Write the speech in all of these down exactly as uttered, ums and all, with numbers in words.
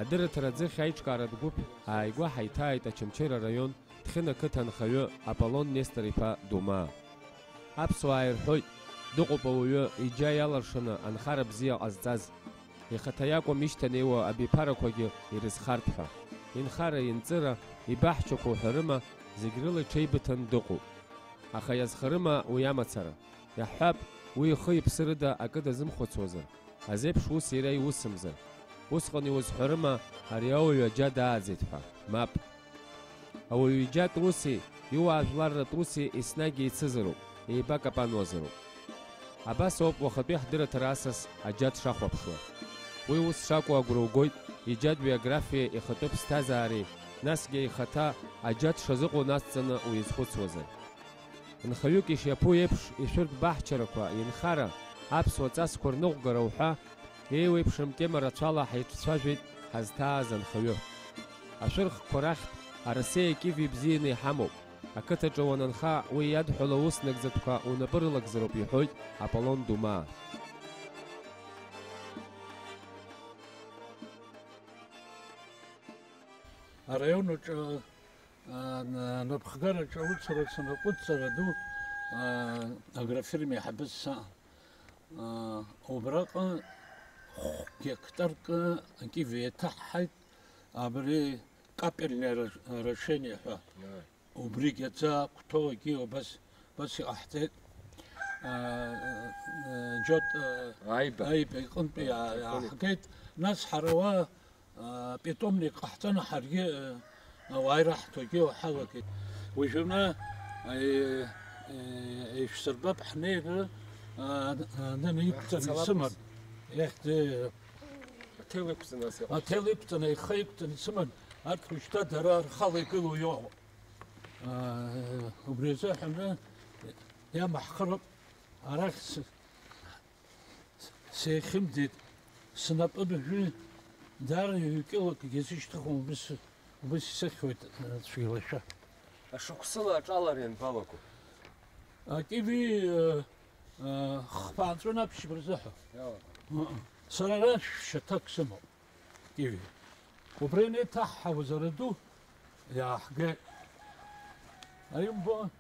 Адырраҭара аӡыхь аиҿкааратә гәыԥ ааигәа ҳаиҭааит Очамчыра араион Ҭхьына ақыҭа анхаҩы Аполлон Нестор-иԥа Думаа. Аԥсуаа ирҳәоит, дыҟоуп ауаҩы иџьа иалыршаны анхара бзиа ҟазҵаз. Ихаҭа иакәым ишьҭанеиуа абиԥарақәагьы ирызхартә ҳәа. Инхара, инҵыра, ибаҳчақәа уҳәарыма, зегь рыла иҽеибыҭан дыҟоуп. Аха иазхарыма уи амацара? Иаҳҳәап, уи ихы-иԥсы рыда акы дазымхәыцуазар, азеиԥш ус иара иусымзар. Усҟан иузҳәарыма, ари ауаҩ аџьа дааӡеит ҳәа? Мап. Ауаҩы иџьа труси, иуаажәларра труси еснагь еицызароуп, еибакапануазароуп. Абас ауп уахатәи ҳдырраҭара асас аџьа дшахәаԥшуа. Уи ус шакәу агәра угоит, иџьа биографиеи ихатәы ԥсҭазаареи, насгьы ихаҭа аџьа дшазыҟоу нацҵаны уизхәыцуазар. Нхаҩык ишиаԥу еиԥш, ишәыртә баҳчарақәа, инхара, аԥсуа ҵасқәа рныҟәгара уҳәа, еиуеиԥшым тема рацәала ҳаицәажәеит, ҳазҭааз анхаҩы. Ашәырхқәа рахьтә Арасеи акиви бзианы иҳамоуп. Ақыҭаҿы уанынха, уи иадҳәало аус нагӡатәқәа унапы рылагӡароуп, иҳәоит Аполлон Думаа. Араион аҿы, а, на-, анапхгараҿы аусура санаҟәыҵ, сара ду, а, агрофирма еиҳабыс саан. А, убраҟа хә-, гектарк акиви еиҭаҳҳаит, абри капельное ра-, решение ҳәа. Ааи. Убригь аӡы ақәҭәоугьы убас, убас иҟаҳҵеит. А, а, Џьот, а, Аиба. Аиба иҟынтәи иаа-, Аиба. Иааҳгеит. Нас ҳара уа, а, питомник ҟаҳҵаны ҳаргьы, а, ауаа ираҳҭогьы уаҳалагеит. Уажәы ана, а, е-, е-, ишәсырбап ҳнеира, а, а, нана иқәҵаны Ҳцалап исыман. Ус. Ех, ди-, Аҭел иқәҵаны ас иҟоуп. Аҭел иқәҵаны, ихы иқәҵаны исыман. Арҭ уажәшьҭа дара рхала игылоу иоуп. Аа, убри азыҳәан иамаҳхароуп, арахь с-, сеихьымӡеит, снапы бжәы даара ҩ-кьылакгьы сышьҭыхуам, убыс, убыс исыхьуеит, э, цәгьалашәа. Ашықәсыла аҿалара ианбалаго? Акиви, э, э, хԥа анҵәон аԥшьба рзыҳәа. Иалаго. Ы-ы. Сара ара шәшьаҭак сымоуп. Киви. Убри анеиҭаҳҳауаз ара ду иааҳгеит. Ари умбо,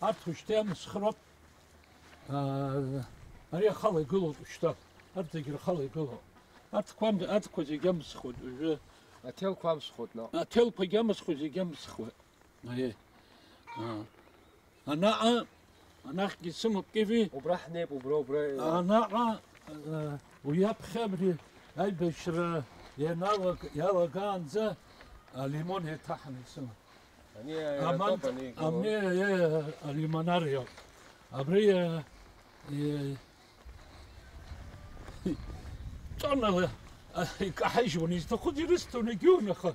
арҭ уажәшьҭа иамысхроуп. Аа, ари ахала игылоуп уажәшьҭа. Арҭ зегьы рхала игылоуп. Арҭқәа ам-, арҭқәа зегьы амысхуеит уажәы. Аҭелқәа амсхуеит наҟ. Аҭелқәагьы амысхуеит, зегьы амысхуеит. Аиеи. Аа. Анаҟа, анахьгьы сымоуп, Киви. Убра ҳнеип, убра, убра. Анаҟа, э, уи аԥхьа абри аибашьра ианалаг-, иалагаанӡа алимон еиҭаҳаны исымоуп. Ани Аман-, аератоп, ани ами, э, алимонар иоуп. Абри, э, э, Тоннала, а, икаҳажьуан, изҭахыз ирысҭон егьиунаха.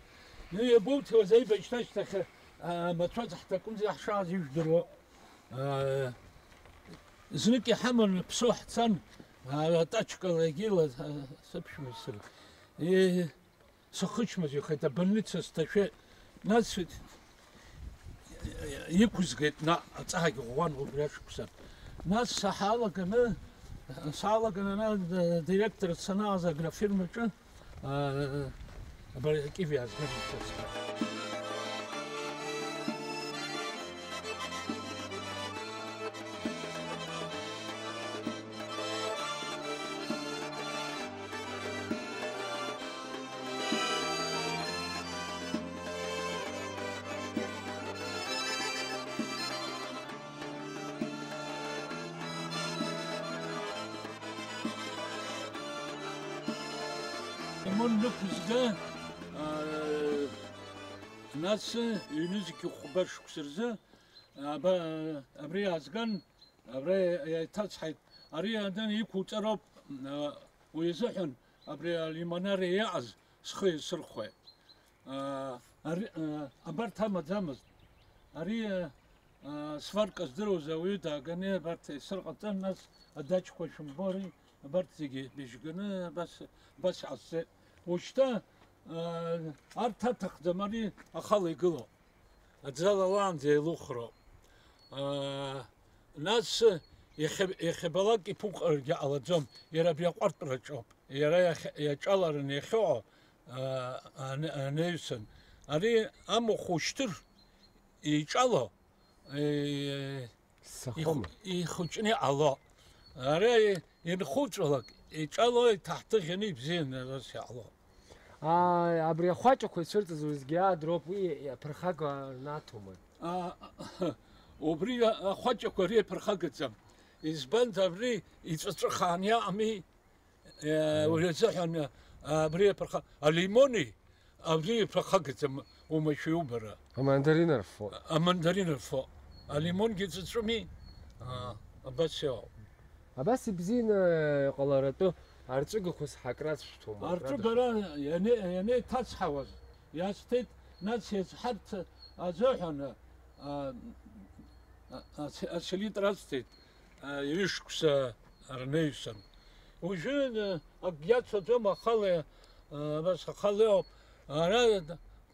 Иабоуҭиуаз аибашьра ашьҭахь, а, амаҭәаҵә ҳҭакәымзи ҳшааз ижәдыруа. А, знык иҳаман, Ԥсоу ҳцан, а, атачкала егьила, а, сыԥшәма сара. Е, Сыхычмазаҩхеит, абольница сҭашәеит. Нас иқәызгеит, наҟ аҵаагьы ӷәӷәан убри ашықәсан. Нас саҳалаганы, саалаганы ана д-, директор санааз агрофирмаҿы, а, абри акиви аазган. Амон нықәызга, аа, нас ҩнызқь хәба шықәса рзы, аба-, абри аазган, абра иаиҭацҳаит. Ари ана иқәуҵароуп, аа, уи азыҳәан абри алимонар иаҟаз схы иасырхәеит. Аа, ари, аа, абарҭ амаӡамызт. Ари, аа, сварка здыруаз ауаҩы дааганы абарҭ исырҟаҵан, нас адаҷқәа шәымбори, абарҭ зегьы быжьганы абас, абас иҟасҵеит. Ушьҭа, аа, арҭ аҭахӡам, ари ахала игылоуп. Аӡы алалаанӡа еилухроуп. Аа, нас иахьа-, иахьабалак иԥуҟаргьы ҟалаӡом, иара абри аҟәартәраҿоуп. Иара иахь-, иаҿалараны иахьыҟоу, а, ане-, анаҩсан, ари амахә ушьҭыр иҿало, е, Сахома. Иху-, ихәыҷны иҟало. Ари инхуҵәалак, иҿало, иҭаҳҭыхьаны ибзианы ус иҟало. А, абри ахәаҷақәа ицәырҵыз уеизгьы аадроуп, уи аԥырхага рнаҭома? А, убри ахәаҷақәа реиԥырхагаӡам. Избанзар, абри иҵәыҵәыхааны иаами, Е, уи азыҳәан, абри аԥырха-, алимони, абри иԥырхагаӡам, умашәа иубара. Амандарин рфо. Амандарин рфо. Алимонгьы ҵәыҵәыми, а, абас иоуп. Абас ибзианы иҟаларатәы арҵәыгақәа сҳакрацәшәҭума? Арҵәыгара иане-, ианеиҭацҳауаз, иасҭеит, нас иазҳарц азыҳәан, а, а, а, аци-, ацилитр ацҭеит. Ҩышықәса рнаҩсан. Уажәы, э, акгьы ацәаӡом, ахала, э, абас ахала иоуп. Ара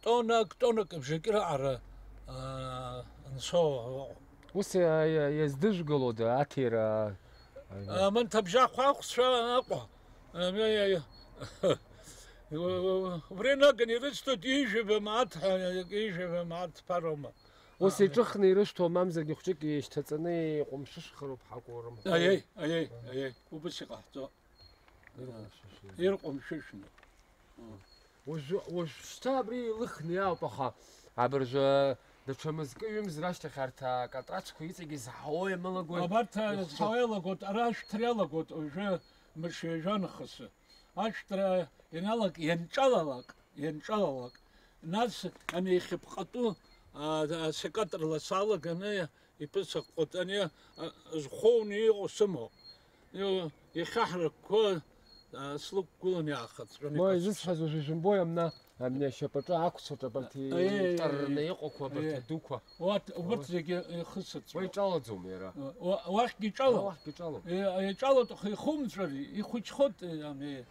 тоннак, тоннак бжаки раҟара, э, анцо ыҟоуп. Ус, э, э, иаздыжәгалода аҭира, э, Аманҭабжахә ахәцәа Аҟәа. Э, э, э, убри наган ирыцҭоит ҩажәаба мааҭ ҳәа, ҩажәаба мааҭ ԥароума. Ус иҿыхны ирышьҭоу, мамзаргьы хәҷык ишьҭаҵаны иҟәымшышхароуп ҳакәу рымҳәои? Аиеи, аиеи, аиеи, убас иҟаҳҵо. Ирҟәымшышәны. Ирҟәымшышәны. Уажә, уажәшьҭа абри илыхны иаауп, аха абыржәы даҽа мызкы-ҩымз рашьҭахь арҭ акатрацқәа иҵегьы зҳауа иамылагои? Абарҭ зҳауа иалагоит, ара ашәҭра иалагоит уажәы мыш ҩажәа нахыс. Ашәҭра ианалак, ианҿалалак, ианҿалалак, нас ани ихьыԥҟатәу, а, асекатр ласа алаганы иԥысахҟәыҵ, ани, а, зхәоуны иҟоу сымоуп. Иу-, ихьаҳракқәа, а, слықәгылан иаахыҵәҵәон. Ма иҟасҵеит. Изысҳәаз уажәы ижәымбои, амна, амни ашьапаҿы ақәцәаҿ абарҭ Аиеи, иҵарны иҟақәа, абарҭ аиеи. Адуқәа. Уа-, убарҭ Уа-, зегьы ихысыҵәҵәо. Уа иҿалаӡом иара. Уа-, уахьгьы иҿалом. Уа уахьгьы иҿалом. Е-, иҿалоит, аха ихумҵәари, ихәыҷхоит, е, ами.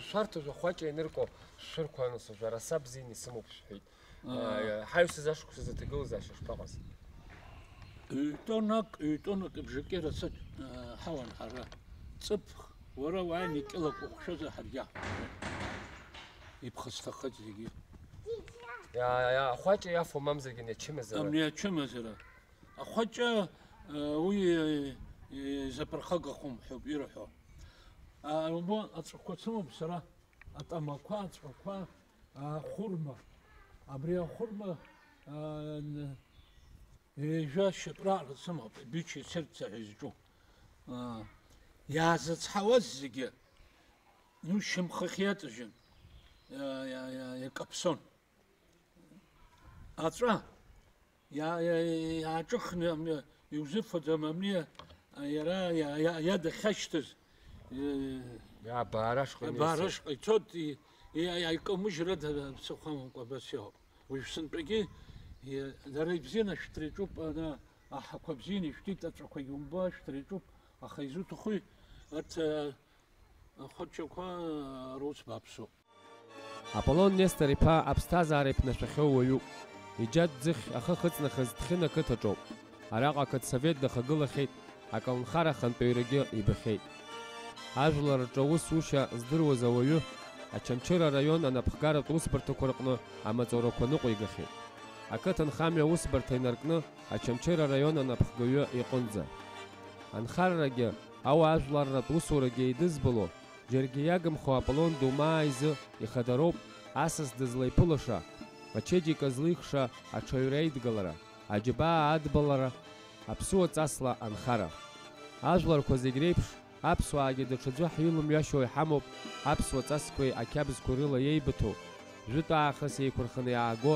Шәарҭ уажә ахәаҷа ианырку шәырқәа анысыжәара, са бзианы исымоуп шәҳәеит. Аа. Ааи, ҳаҩсыз ашықәсазы аҭагылазаашьа шԥаҟаз? Ҩ-тоннак, ҩ-тоннак бжаки рацәак, аа, ҳауан ҳара. Ҵыԥх, уара уааины кьылак уҟәшәозар ҳаргьы иаҳҳәап. Иԥхасҭахеит зегьы. Иа-, иа-, ахәаҷа иафо мамзаргьы ачымазара. Амни ачымазара. Ахәаҷа, э, уи, э, э, изаԥырхагахом ҳәоуп ирҳәо. А, убо аҵәақәа сымоуп сара, атамақәа, аҵәақәа, ахәырма. Абри ахәырма, а, н-, ҩажәа шьапраҟара сымоуп, Быча исырца ҳәа изҿу. А, иаазыцҳауаз зегьы, ну, шьамхахь иаҵажьын, иа-, иа-, иа-, иакаԥсон. Аҵәа иа-, иа-, иааҿыхны, амни, иузыфаӡам, амни, иара иа-, иа-, иадахьашьҭыз, э, Абаара ашҟа абаара инеиуеит. Ашҟа ицоит, и-, и-, аикамыжьра да-, ԥсыхәа амамкәа абас иоуп. Уажә сынтәагьы, и-, дара ибзианы ашәҭра иаҿуп, ана, аҳақәа бзианы ишәҭит, аҵәақәагьы умбо ашәҭра иаҿуп, аха изуҭахуи, арҭ, э, ахәаҷақәа, э, рус бааԥсуп. Аполлон Нестор-иԥа аԥсҭазаара иԥнашәахьоу уаҩуп. Иџьатә ӡыхь ахы ахыҵнахыз Ҭхьына қыҭаҿоуп. Араҟа ақыҭсовет дахагылахьеит, аколнхара ахантәаҩрагьы ибахьеит. Ажәлар рҿы аусушьа здыруаз ауаҩы Очамчыра араион анапхгаратә усбарҭақәа рҟны амаҵурақәа ныҟәигахьеит. Ақыҭанхамҩа аусбарҭа инаркны Очамчыра араион анапхгаҩы иҟынӡа. Анхаррагьы, ауаажәларратә усурагьы еидызбало, џьаргьы иагымхо Аполлон Думаа изы ихадароуп асас дызлаиԥылаша, ачеиџьыка злихша аҽаҩра аидгылара, аџьабаа адбалара, аԥсуа ҵасла анхара. Ажәларқәа зегь реиԥш, аԥсуаагьы даҽаӡәы ҳилымҩашьо иҳамоуп аԥсуа ҵасқәеи ақьабзқәеи рыла иеибыҭоу, жәытә аахыс еиқәырханы иааго,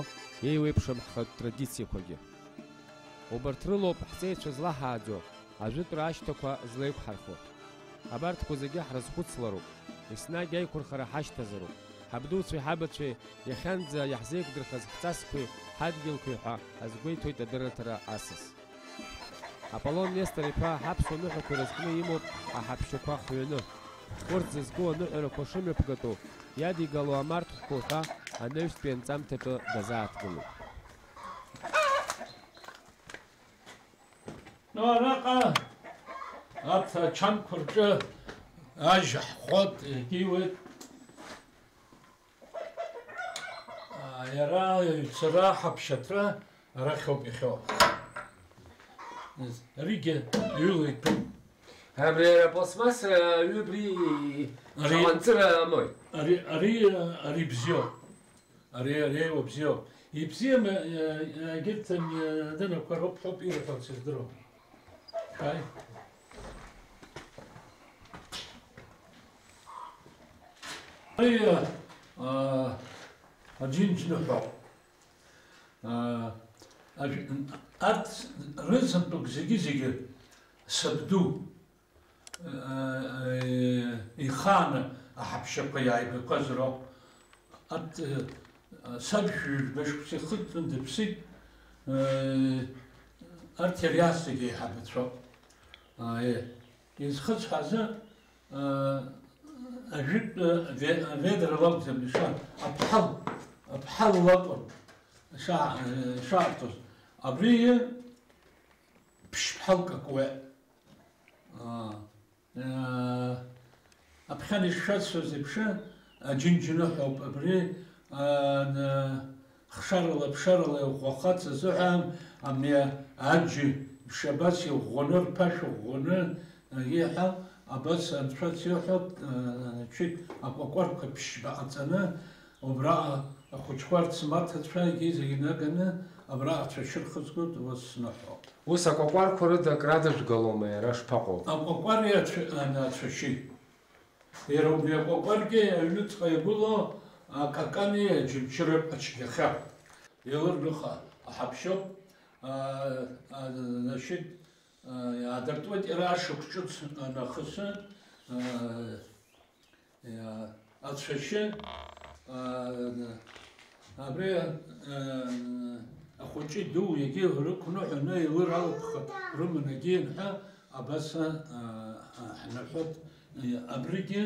еиуеиԥшым ҳхатә традициақәагьы. Убарҭ рылоуп ҳҵеицәа злаҳааӡо, ажәытәра ашьҭақәа злеиқәҳархо. Абарҭқәа зегьы ҳрызхәыцлароуп, еснагь аиқәырхара ҳашьҭазароуп, ҳабдуцәеи ҳабацәеи иахьанӡа иаҳзеиқәдырхаз ҳҵасқәеи ҳадгьылқәеи ҳәа азгәеиҭоит адырраҭара асас. Аполлон Нестор-иԥа ҳаԥсуа ныҳәақәа ирызкны имоуп аҳаԥшьақәа хҩаны. Урҭ зызку аныҳәарақәа шымҩаԥгатәу, иадигало амарҭхәқәа ҳәа анаҩстәи анҵамҭаҿы дазааҭгылоит. Ну, араҟа арҭ ачанқәа рҿы ажь ҳхәот, иагьиуеит. Иара ицара, ҳаԥшьаҭра арахь ауп иахьоу. Аригьы ҩыла итәуп. Абри апластмасса аҩы абри Ари- шаҟа нҵыра амои? Ари, ари, ари бзиоуп. Ари, ари еиуа бзиоуп. Ибзиам, егьырҭ, адынақәа роуп ҳәоуп ирҳәарц издыруам. Шәааи. Ари, а, аџьынџьныҳәа. А, ажә-, арҭ рызынтәык зегьы-зегьы сабду, а, а, ихааны аҳаԥшьақәа иааигақәаз роуп. Арҭ, а, саб шәҩыжәба шықәса ихыҵны дыԥсит. А, арҭ иара иаасҭагьы еиҳабацәоуп. А, е, изхысҳәаазы, а, ажәытә, а, ве-, ведра лакәӡам иша-, аԥҳал, аԥҳал лакәын иша-, ишаартыз. Абри ԥшь-ԥҳалк акуеит. А, а, аԥхьан ишшәасҳәаз еиԥш, аџьынџьныҳәоуп абри, а, н-, хшарала, ԥшарала иӷәӷәахац азыҳәан, ами аџь-, ԥшь абас иӷәӷәаны, рԥашә ӷәӷәаны, а, иҳәа, абас анцәа ацәа иҳәа, а, значит, акәакәарқәа ԥшьба ҟаҵаны, убраҟа ахәыҷқәа рцымаҭацәа егьи зегьы наганы, абраҟа ацәашьы рхызгоит, ус сныҳәоуп. Ус акәакәарқәа рыда акрадыжәгалома, иара шԥаҟоу? Акәакәари ацәа-, ана-, ацәашьи. Иара убри акәакәаргьы аҩныҵҟа иагәылоу акакани аџьымшьыратә ацәгьахьа. Еилырныха аҳаԥшьоуп, а, а, значит, а, иаадыртуеит иара ашықәс ҿыц анахысы, а, Иа-, ацәашьы, а, абри, а, ахәыҷы ду егьи рықәныҳәаны илыр алыԥха рыман егьи анҳәа, абас, а, а, ҳныҳәоит, абригьы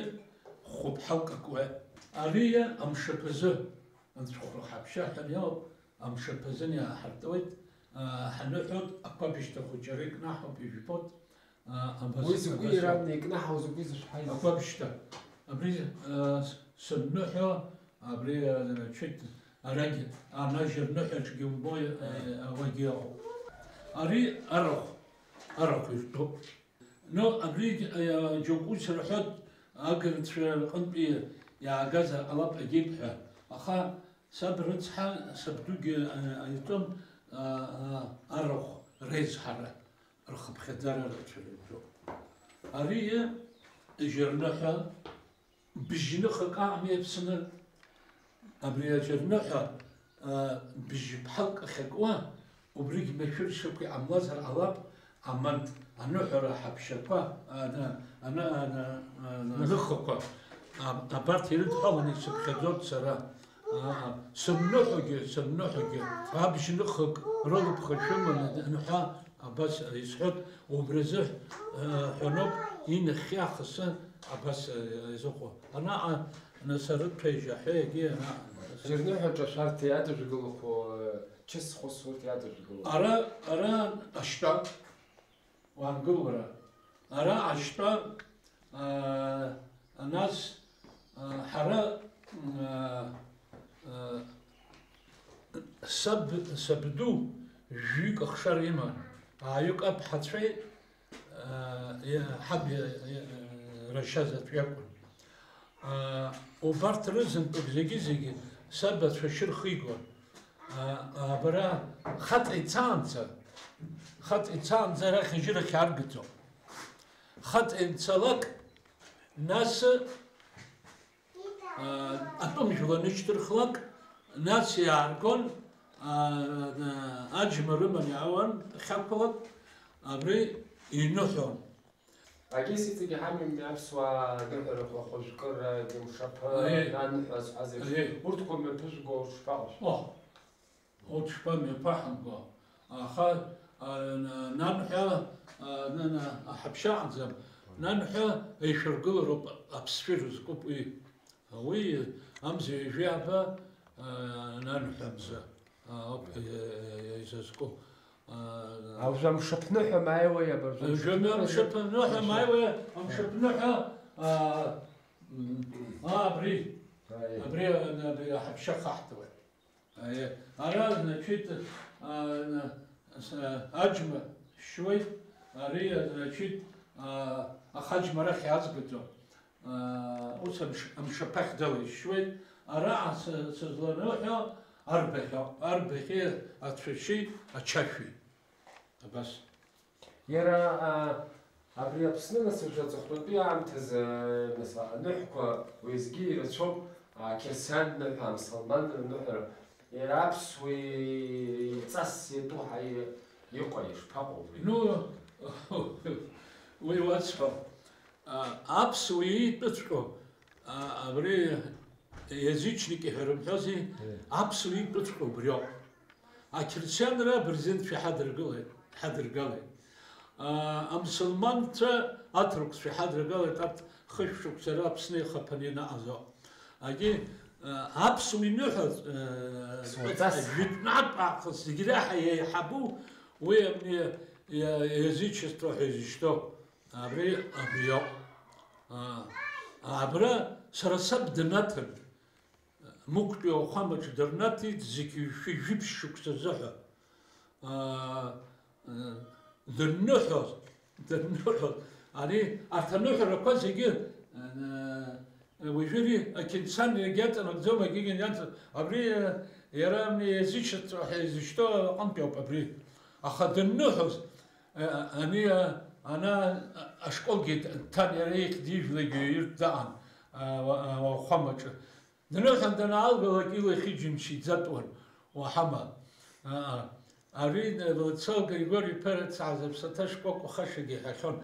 хәыԥҳалк акуеит. Ари амшаԥазы, анцәахәра ҳаԥшьа ҳәа иоуп, амшаԥазы иааҳартуеит, а, ҳныҳәоит, ақәабшьҭа хәыҷы ара икнаҳауп, ижәбоит. А, абас, уи закәи абас иара ауп. Абни икнаҳау закәи зышәҳәаз? Акәаԥшьҭа. Абри, а, с-, сынныҳәо, абри, а, значит, арагь, анажь рныҳәаҿгьы убои, а, ауагьы ыҟоуп. Ари арахә, арахә иртәуп. Ну, абри, а, џьоук ус рҳәоит, агырцәа рҟынтәи иаагазар ҟалап агьеип ҳәа. Аха саб рыцҳа, сабдугьы, а, аитәым, а, а, арахә реизҳара. Рхыԥхьаӡара рацәаҩӡоуп. Ари ижьырныҳәа бжьныхак аҟами Аԥсны. Абри аџьырныҳәа, а, бжьԥҳалк ахьакуа, убригь машәыршақә иҟамлазар ҟалап, амант, аныҳәара ҳаԥшьақәа, ана-, ана-, ана-, ана-, ныхақәа, а, абарҭ ирыдҳәаланы исыԥхьаӡоит сара. Аа, сынныҳәогьы, сынныҳәогьы, абжьныхак рылыԥха шәыманы анҳәа, абас исҳәоит, убри азы, э, ҳәаноуп, инахьхьи ахысы абас, э, изыҟоу. Анаҟа нас арыҭәеижьа ҳәа егьи анаҟа. Џьырныҳәаҿа шәарҭ иадыжәгалақәоу, э, чысхәыс урҭ иадыжәгалоу? Ара, ара ашьтәа. Уаангыл уара. Ара ашьтәа, аа, нас, аа, ҳара, аа, аа, саб-, сабду жәҩык ахшара иман, ааҩык аԥҳацәеи, аа, иа-, ҳаб иа-, иа-, рашьа заҵә иакәын. Аа, убарҭ рызынтәык зегьы-зегьы сабацәа шьырхигон. Аа, абра хаҵа ицаанӡа, хаҵа ицаанӡа арахь ажьырахь иааргаӡом. Хаҵа ианцалак, нас, аа, атәым жәла нышьҭырхлак, нас иааргон, аа, аџьма рыман иаауан, ахьақәлак, абри иныҳәон. Агьыс иҵегь иҳамҩами аԥсуаа аныҳәарақәа, ахәыжәкыра, Гьамшаԥы, Аиеи. Аныҳәа зҳәаз еиԥш. Аиеи. Урҭқәа мҩаԥыжәго шԥаҟоу? О, урҭ шԥамҩаԥаҳамго? Аха, а, на-, нанҳәа, а, на-, на-, аҳаԥшьа аҟаӡам. Нанҳәа еишәыргылароуп, аԥсшәа ирызкуп уи. Уи амза ҩажәи аба, а, нанҳәа мза, а, ауп, Мгм. е-, е-, е-, изызку. А, Ауажәы амшаԥныҳәа мааиуеи, абаржәы Амшаԥныҳәа, амшаԥныҳәа мааиуеи, амшаԥныҳәа, а, м, а, абри. Аиеи. Абри, а, абри аҳаԥшьа хаҳҭуеит. Аиеи. Ара, значит, а, с-, аџьма шьуеит, ари, значит, а, ахаџьма рахь иаазгаӡом. Аа, ус амш-, амшаԥахьӡала ишьуеит. Араҟа сы-, сызланыҳәо арбаӷьоуп, арбаӷьи ацәашьи ачашәи. Абас. Иара, а, абри Аԥсны, нас, уажәы аҵыхәтәантәи аамҭазы, нас, аныҳәқәа уеизгьы ирацәоуп, ақьырсиан ныҳәа, амсылман рныҳәа, иара аԥсуа иҵас иатәу ҳа-, иҟои, ишԥаҟоу уи? Ну, уи уасҳәап. А, аԥсуа иитәыҵәҟьоу, а, абри язычники ҳәа рымҳәози, Э. Аԥсуа иитәыҵәҟьоу убриоуп. Ақьырсианра абырзенцәа иҳадыргылеит, ҳадыргалеит. А, амсылманцәа аҭырқәцәа иҳадыргалеит, арҭ хышә шықәса ара Аԥсны ихаԥаны инаҟазо. Агьи, а, аԥсуа иныҳәаз, а, Суаҵас. Жәытәнатә аахыс зегь реиҳа еиҳабу уи абни, иа-, язычество ҳәа изышьҭоу. Абри, абриоуп. А, абра сара саб днаҭан, Мықәтәи ауахәамаҿ дырнаҭеит зегь ҩышәи жәиԥшь шықәса азыҳәа. А, а, дынныҳәоз, дынныҳәоз. Ари, арҭ аныҳәарақәа зегьы, а, уажәы ари Акинсан иагьаҵанакӡом, егьигьы иаҵа-, абри, а, иара абни язычество ҳәа изышьҭоу аҟынтәи ауп абри. Аха дынныҳәоз, Э, ани, а, ана, а, ашколгьы ҭ-, ҭан иара ихьӡ ижәлагьы иртә даан, а, ва-, а, ауахәамаҿы. Дныҳәан данаалгалак илахь иџьымшь иӡатәуан, уаҳама. А, а, ари, э, Владислав Григори-иԥа ирыцҳаз аԥсаҭа шкәакәа хашагьы иҳәахьан.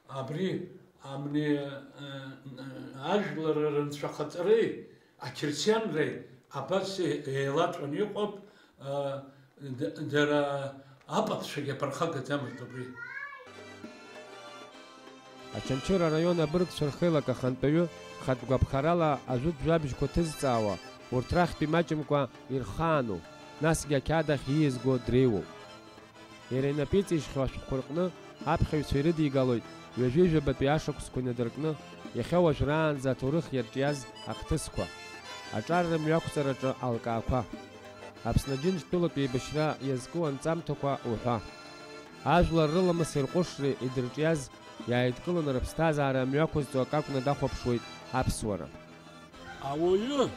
Абри, амни, э, э, ажәлар рынцәахаҵареи ақьырсианреи абас е-, еилаҵәан иҟоуп, а, Д-, дара апапцәагьы аԥырхагаӡамызт убри. Очамчыра араион абыргцәа рхеилак ахантәаҩы хатә гәаԥхарала ажәытә жәабжьқәа ҭызҵаауа, урҭ рахьтә имаҷымкәа ирхаану, насгьы ақьаад ахь ииазго дреиуоуп. Иара инапы иҵижьхьоу ашәҟәқәа рҟны аԥхьаҩцәа ирыдигалоит ҩажәи жәабатәи ашықәсқәа инадыркны, иахьа уажәраанӡа аҭоурых иарҿиаз ахҭысқәа. Аҿар рымҩақәҵараҿы алкаақәа. Аԥсны Аџьынџьтәылатә еибашьра иазку анҵамҭақәа уҳәа. Ажәлар рыламыси рҟәышреи идырҿиаз, иааидкыланы рыԥсҭазаара мҩақәызҵо акы акәны дахәаԥшуеит аԥсуара. Ауаҩы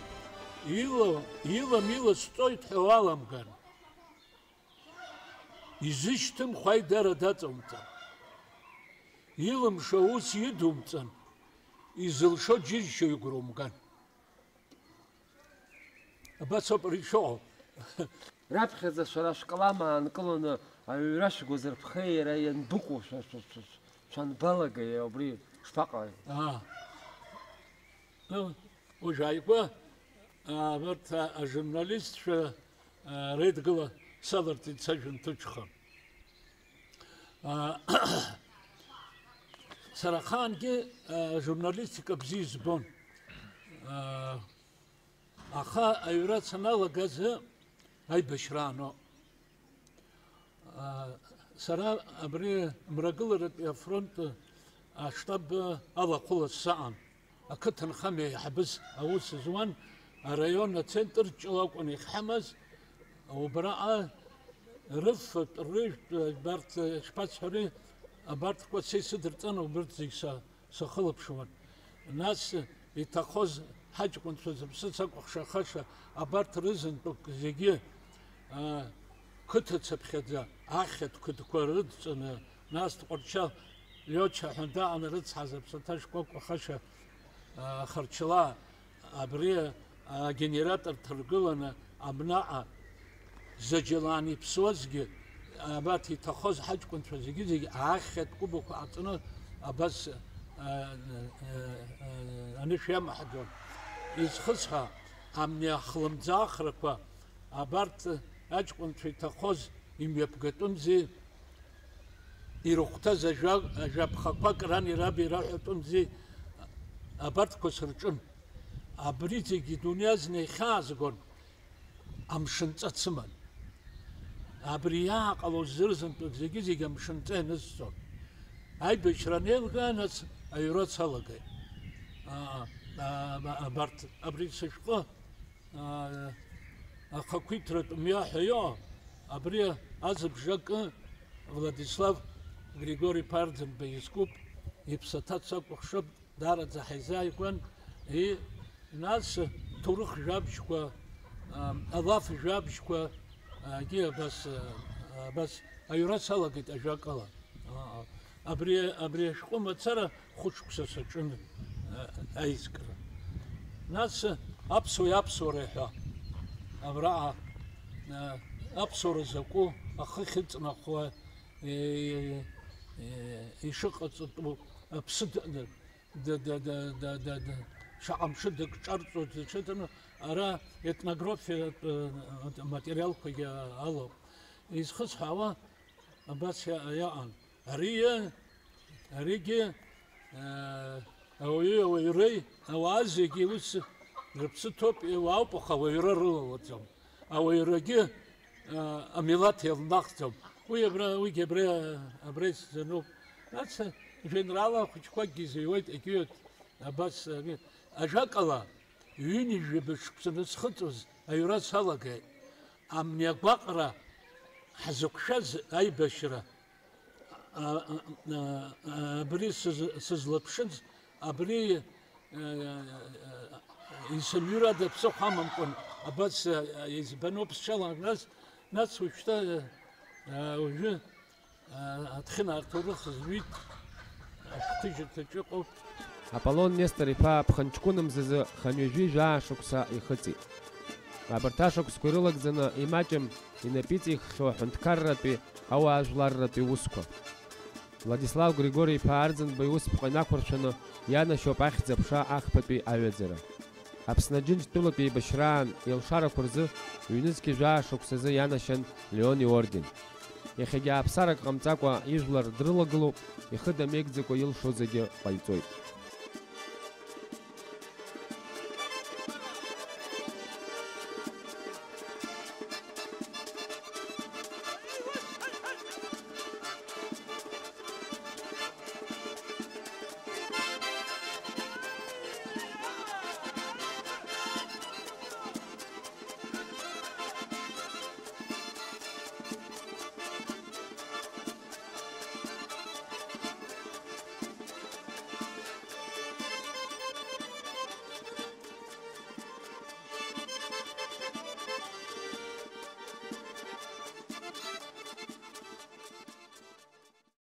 ила-, илам иласҵоит ҳәа уаламган. Изышьҭымхуа аидара даҵоумҵан. Илымшо аус идумҵан, изылшо џьыршьо игәра умган. Абас ауп ари ишыҟоу. Раԥхьаӡа шәара шәкалам аанкыланы аҩра шәгәазырԥхеи иара ианбыкәу шәа-, шәа-, шәа-, шәанбалагеи, убри шԥаҟалеи? Аа. Ну, уажә ааигәа, аа, абарҭ, а, ажурналистцәа, аа, реидгыла саларҵеит сажәа нҭыҵәха. Аа, сара ахаангьы, аа, ажурналистика бзиа избон. Аа, аха аҩра саналагаз аибашьра ааноуп. Аа, сара абри Мрагыларатәи афронт аштаб алахәыла саан, ақыҭанхамҩа аиҳабыс аус зуан, араион ацентр ҷыла акәын иахьҳамаз, убраҟа рыфатә, рыжәтә, абарҭ, шԥасҳәари, абарҭқәа са исыдырҵан, убырҭ зегь са сахылаԥшуан. Нас иҭахоз ҳаҷкәынцәа зыԥсы сакәыхшахаша абарҭ рызынтәык зегьы, аа, қыҭацыԥхьаӡа ахьатә қыдқәа рыдҵаны, нас Тҟәарчал Лиоча ҳәа даан рыцҳаз аԥсаҭа шкәакәа хаша, а, Харчыла, абри агенератор ҭаргыланы абнаҟа Заџьалан иԥсуазгьы, абарҭ иҭахоз ҳаҷкәынцәа зегьы-зегьы аахьатә кәыбақәа ҟаҵаны абас, а, а, а, анышә иамаҳаӡон. Изхысҳәа, амни ахлымӡаахрақәа абарҭ аҷкәынцәа иҭахоз имҩаԥгатәымзи, ирыхәҭаз ажәа-, ажәаԥхақәак рани раби раҳәатәымзи, абарҭқәа сырҿын. Абри зегьы дунеи азна ихьаазгон, амшынҵа цыман. Абри иааҟалоз зырзынтәык зегьы-зегьы амшынҵа ианысҵон. Аибашьра анеилга, нас аҩра салагеит. А, а, а, абарҭ, абри сышәҟәы, а, ахақәиҭратә мҩа ҳәа иҟоу, абри азыбжакы Владислав Григори-иԥа Арӡынба изкуп, иԥсаҭа сакәыхшоуп, даараӡа ҳаизааигәан, и, нас ҭоурых жәабжьқәа, а, алаф жәабжьқәа, агьи абас, а, абас аҩра салагеит ажәакала. А, а, абри, абри ашәҟәы мацара хәышықәса саҿын, а, аизкра. Нас аԥсуеи аԥсуареи ҳәа абраҟа, а, аԥсуара закәу, ахы ахьыҵнахуа, е, е, ишыҟаҵатәу аԥсы д-, д-, д-, д-, д-, д-, д-, шаҟа мшы дыкҿарҵоит, даҽаӡәаны ара етнографиатә, э, материалқәагьы алоуп. Изхысҳәаауа абас иа-, иаҟан. Ари, аригьы, э, ауаҩи ауаҩреи, ауаа зегьы ус рыԥсы ҭоуп, иуаауп, аха ауаҩра рылалаӡом. Ауаҩрагьы, э, амилаҭ иалнахӡом. Уи абра, уигьы абра, абра исзануп. Нас жәеинраала хәыҷқәакгьы изыҩуеит, егьиуеит, абас, э, ажәакала, ҩынҩажәаба шықәса анысхыҵуаз аҩра салагеит. Амни агәаҟра ҳзықәшәаз аибашьра, а, а, а, а, абри сыз-, сызлаԥшыз, абри, а, а, а, исымҩыр ада ԥсыхәа амамкәан, абас, а, а, избаноуп сшалан, нас, нас уажәшьҭа, а, а, уажәы, а, аҭхьынаа рҭоурых зҩит, ашәҟәҭыжьырҭаҿы ыҟоуп. Аполлон Нестор-иԥа ԥхынҷкәын мзазы хынҩажәи жәаа шықәса ихыҵит. Абарҭ ашықәсқәа ирылагӡаны имаҷым инапы иҵиххьоу аҳәынҭқарратәи, ауаажәларратәи усқәа. Владислав Григори-иԥа Арӡынба иусԥҟа инақәыршәаны ианашьоуп ахьӡ-аԥша ахԥатәи аҩаӡара. Аԥсны Аџьынџьтәылатә еибашьраан илшарақәа рзы ҩнызқьи жәаа шықәсазы ианашьан Леон иорден. Иахьагьы ааԥсарак ҟамҵакәа ижәлар дрылагылоуп, ихы дамеигӡакәа илшо зегьы ҟаиҵоит.